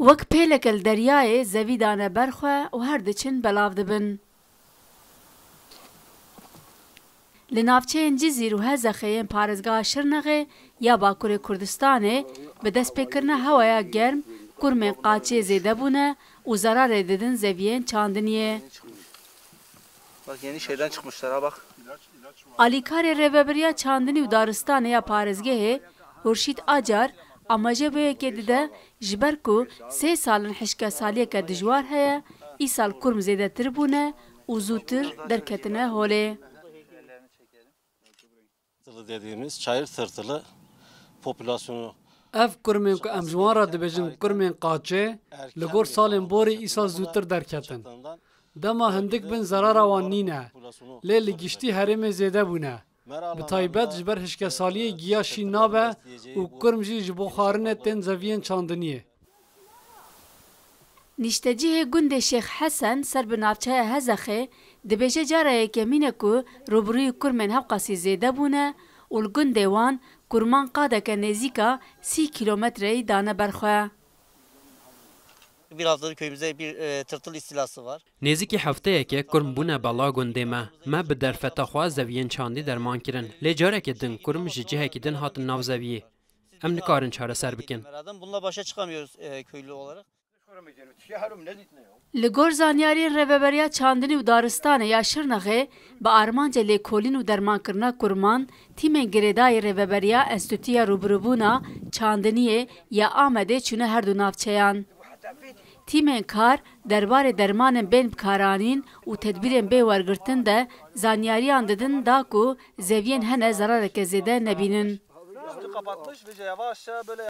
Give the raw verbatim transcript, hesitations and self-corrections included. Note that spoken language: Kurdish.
Wek pêleke li deryayê zevî dane ber xwe û her diçin belav dibin. Li navçeyên Cizîr û Hezexê yên parêzgeha Şirnexê ya Bakurê Kurdistanê bi destpêkirina hewaya germ kurmên qaçê zêde bûne û zerarê didin zeviyên çandiniyê. Bak, yeni şeyden çıkmışlar ha, bak. Alîkarê Rêveberiya Çandinî û Daristanê ya parêzgehê Hurşîd Acar amaje bêyekê dide, ji ber ku sê sal in hişkesaliyeke dijwar heye, îsal kurm zêdetir bûne û zûtir derketine holê. Tırtılı dediğimiz çayır tırtılı popülasyonu Ev kurmên ku em ji wan re dibêjin kurmên qaçê, li gor salên borî îsal zûtir derketin. Dema hindik bin zerara wan nîne, lê li giştî herêmê zêde bûne. Bi taybet ji ber hişkesaliyê giya şîn nabe û kurm jî ji bo xwarinê tên zeviyên çandiniyê. Niştecihê gundê Şêx Hesen ser bi navçeya Hezexê dibêje cara yekemîn e ku rûbirûyî kurmên hewqasî zêde bûne û li gundê wan kurman qadeke nêzîka sî kîlometreyî dane ber xwe. Bir haftadır köyümüzde bir, e, tırtıl istilası var. Nêzîkî hefteyeke kurm bûne bela gundê me. Me bi derfeta xwe zeviyên çandî derman kirin. Lê carekê din kurm ji cihekî din hatin nav zeviyê. Em nikarin çareser bikin. Bununla başa çıkamıyoruz, e, köylü olarak. Li gor zanyariyên Rêveberiya Çandinî û Daristanê ya Şirnexê, bi armanca lêkolîn û dermankirina kurman, tîmên girêdayî Rêveberiya Enstîtuya Rûbirûbûna Çandiniyê ya Amedê çûne her du navçeyan. Tîmên kar derbarê dermanên bên bikaranîn û tedbîrên bê wergirtin de zanyariyan didin da ku zeviyên hene zerareke zêde nebînin. Üstü kapatmış ve yavaşça böyle